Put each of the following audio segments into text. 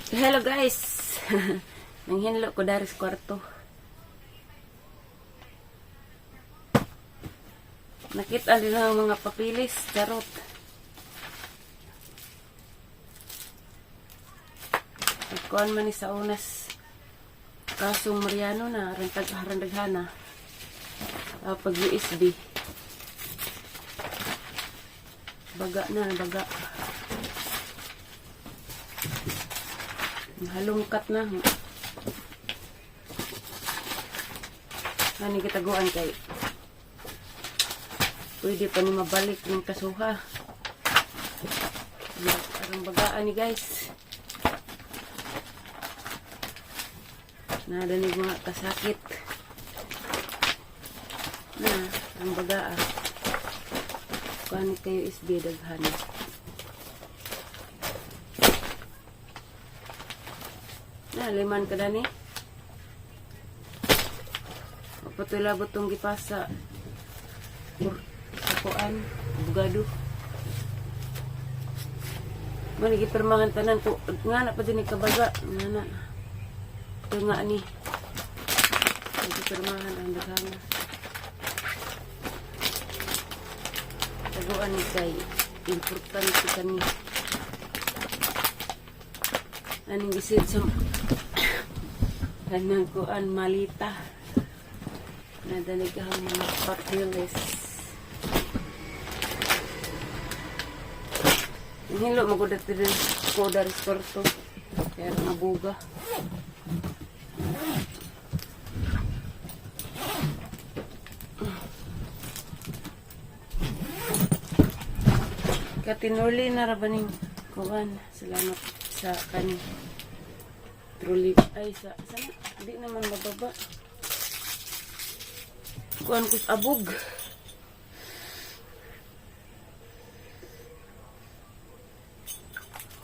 Hello guys. Nanghinlo ko dari sa kwarto. Nakita din ang mga papilis. Charot. Pagkuan man ni sa unas. Kasong Mariano na, rentag harandaghana. Pag USB. Baga na, baga. Halungkat na. Ano gitaguan kay pwede pa ni mabalik ng kasuha. Arang bagaan ni guys. Nadanig mga kasakit. Na, ang bagaa. Kuan kayo isbi daghan. Na, liman ka dani. Patulabot tong gipasa. Sa kuan, abogado. Mani gipirmahan tanan ko nga na pa din ni kabaga nga na. Ito nga ni. Gipirmahan ang daghan. Taguan ni kay importante kani. Aning gisid sa kanang kuan malita. Nadanig ang mga papilis. Ang hilo magudat din ko dari kwarto. Kaya mabuga. Katinuli na ra ba ning kuan. Salamat sa kani. Truly ay sa sana di naman mababa. Kuan kus abog.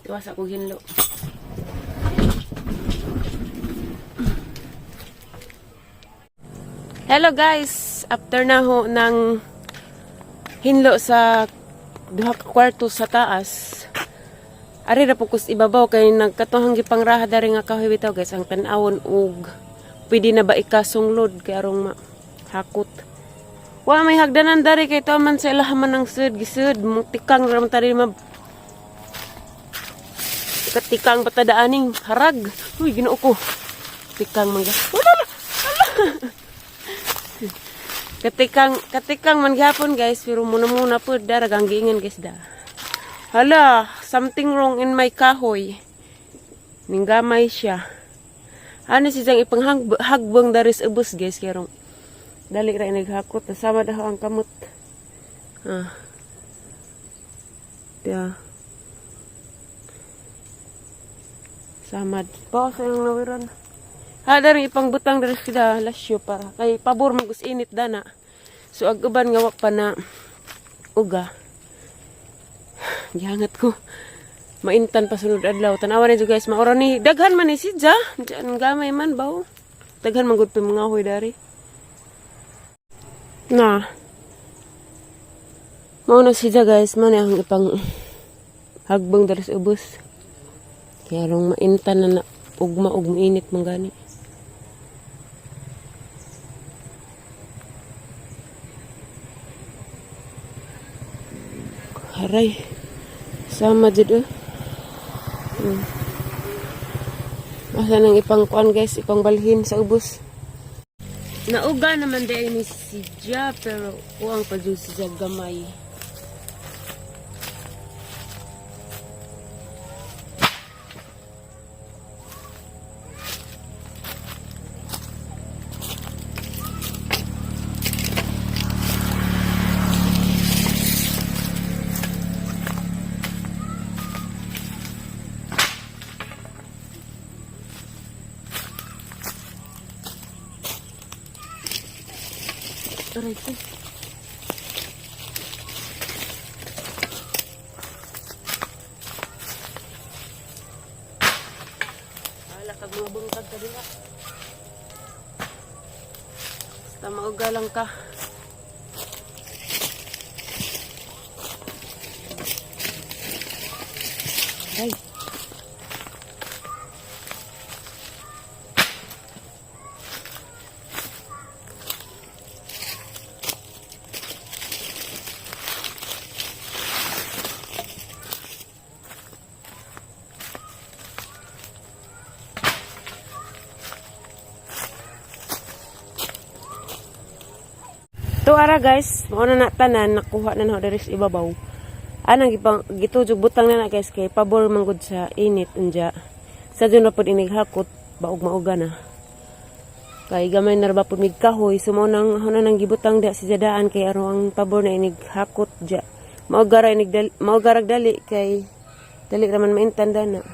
Tiwas ako hinlo. Hello guys! After na ho ng hinlo sa duha ka kwarto sa taas. Ari ra po kus ibabaw kay nagkatuhang gipangraha dari nga kahoy bitaw guys, ang tan-awon og pwede na ba ikasunglod kay arong hakot. Wa may hagdanan dari kay tuwa man sa ilaha man ang sud gisud mong tikang ra man tari ma katikang patadaaning harag. Uy, Ginoo ko. Tikang mangga. Wala na. Katikang katikang man gihapon guys, pero muna muna po daragang giingan guys da. Hala, something wrong in my kahoy. Ninggamay siya. Ano si siyang ipanghagbang daris ubos guys kerong dali ra naghakot nasama daw ang kamot. Ah. Yeah. Samad. Pa sa iyong lawiran. Ha, dari ipangbutang dari sila lasyo para kay pabor magus init dana. So ag uban nga wa pa na uga. Gihangat ko. Maintan pa sunod adlaw. Tanawa ni guys, maura ni daghan man ni sidya. Diyan gamay man baw. Daghan man gud pa mga huy dari. Na. Mao na siya guys, man ang ipang hagbang dari sa ubos. Kaya rong maintan na na ugma ug mainit man gani. Aray. Sama jud eh. Asa nang ipangkuan guys, ipangbalhin sa ubos. Nauga naman di ay ni si Ja, pero kuang pa jud si Ja gamay. Aray ko. Wala kag mga bungkag ka dila. Basta mauga lang ka. Ay. Ato ara guys, mao na na tanan nakuha na na diri sa ibabaw. Anang gipang gitujog butang na na guys, kay pabor man gud sa init unya. Sa dyan na pod inig hakot baog mauga na. Kay gamay na ra ba pud mig kahoy, so mao nang ana nang gibutang da si jadaan kay aron ang pabor na inig hakot ja. Mauga ra inig dali, mauga rag dali kay dali ra man maintan na.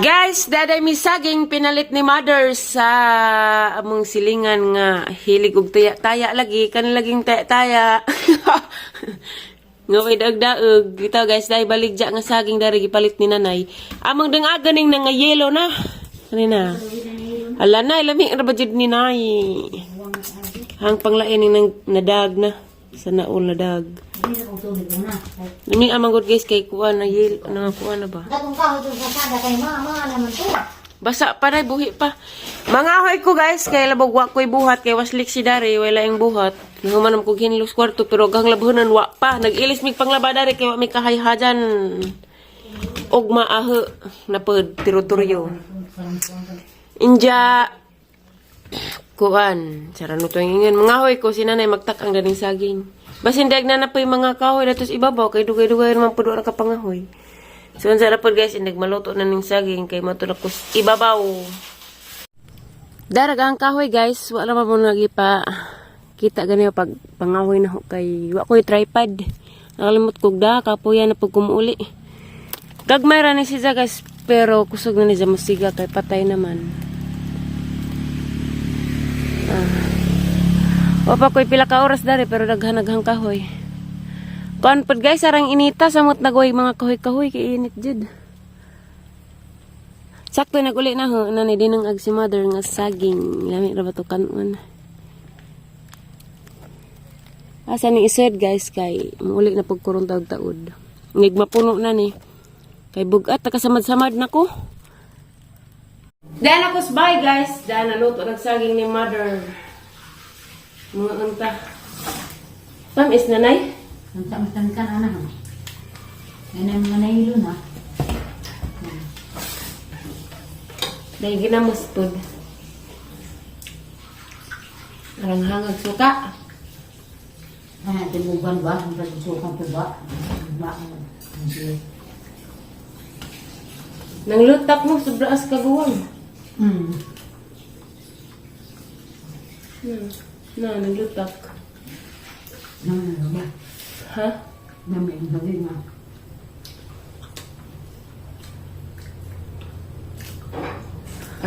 Guys, daday mi saging pinalit ni mother sa among silingan nga hilig og taya-taya lagi, kan laging taya-taya. Nga may daog-daog. Ito guys, dahil baligya nga saging dari gipalit ni nanay. Among dangaga ning nga yellow na. Ano na? Ala na, lami ra ba jud ni nay? Hang panglain ning nang nadag na. Sa naul nadag. Lami amang good guys kay kuan na yellow na kuan na ba? Katong kahoy doon sa sada kay mama naman to. Basa pa na, buhi pa. Mga ko guys, kay labog wa ko'y buhat, kay waslik si Dari, wala yung buhat. Nahuman ko hinlos kwarto, pero gang labhonan wa pa. Nag-ilis mig panglaba dari, kay wa mi kahayhajan. Og maahe, napod, tiruturyo. Inja, kuan, sarano to yung ingon. Mga hoy ko, si nanay magtak ang daning saging. Basin dag na na po yung mga kahoy, datos ibabaw, kay dugay-dugay naman po doon ka pangahoy. So, ang sarap po guys, nagmaluto na ning saging kay mato na kus ibabaw. Darag ang kahoy guys, wala pa mo nagipa kita gani pag pangahoy na ho kay wa ko'y tripod. Nakalimot kog da kapuya na pag kumuuli. Gagmay ra ni siya guys, pero kusog na ni siya musiga kay patay naman. Ah. Wa pa ko'y pila ka oras dari pero daghan-daghang kahoy. Kuan pod guys, arang inita samot nagoy mga kahoy-kahoy kay init jud. Sakto naguli na ho, nanay din ang ag si mother nga saging. Lami ra ba to kanon? Asa ni ised guys kay muuli na pagkurong taog taod. Nigmapuno na ni. Kay bugat ta kasamad-samad na ko. Dahil ako bye guys. Dahil naluto nagsaging ni mother. Mga unta. Tamis nanay. Ang tamtan kan anak. Yan ang mga nahilo na. Dahil ginamos pod. Arang hangag suka. Ah, tibugan ba? Ang pagsukan po ba? Ba? Nang lutak mo, sobraas kaguwang. Na, na, naglutak. Naman ba? Ha? Naman ang sabi nga.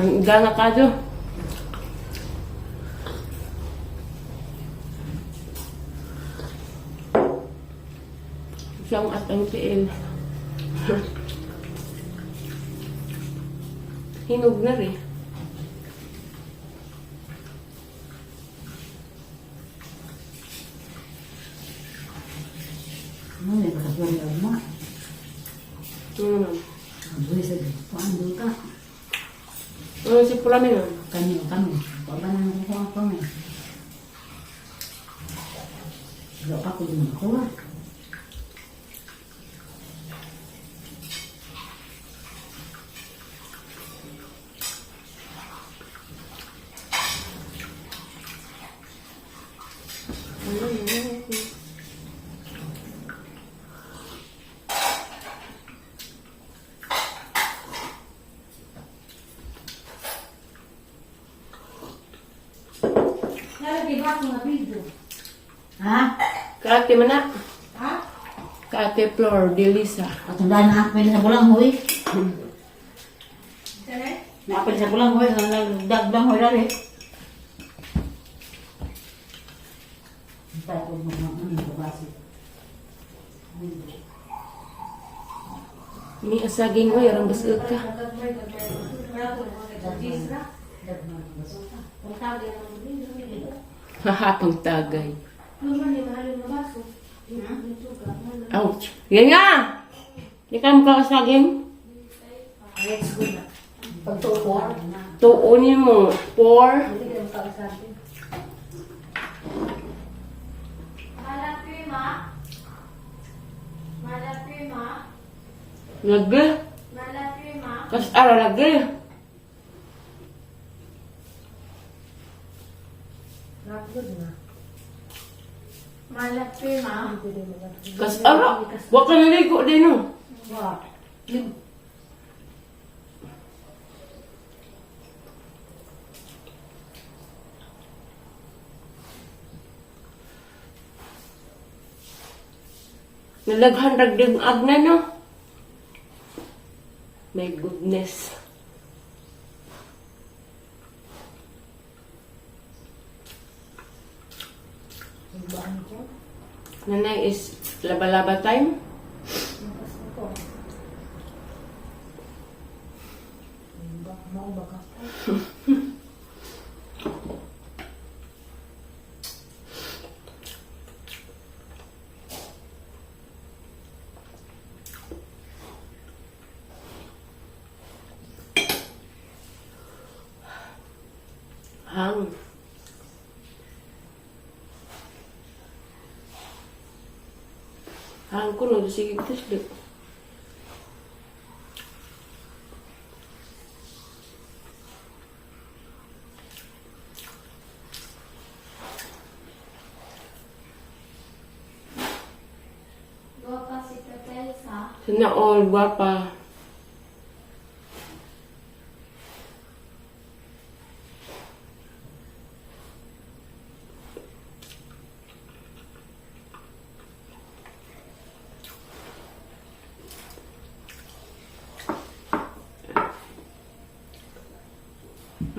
Ang ganga kadyo. Siyang at ang tiil. Hinog na rin. Ano yung kasuan niya uma? Ano naman? Ang buhay sa paano ka? Ano si Pulami na? Kami kami. Paba na ako ako nga. Wala pa ko din ako ah. Ha? Kaate man na. Kaate Flor de Lisa. Patundaan na apel sa bulang hoy. Na apel sa bulang hoy, nagdag lang hoy dali. Tayo ko mga ano babasi. May asaging oy, arang basag ka. Haha, pang tagay. Ouch. Yan nga! Di ka mukha saging? Pagtuo. Tuunin mo. Four. Lagi. Kas ara lagi. Malaki ma. Kas ara, wa ka naligo din no. Wa. Lim. Nalaghan rag din agna no. My goodness. Ibaan ko. Nanay is laba-laba time. Makas ko. Iba, mao ba ka? Hang. Hang ko no, sige tuslo. Guwapa si Tatelsa. Sana all guwapa.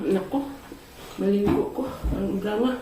Nako, maligo ko. Ang ganga.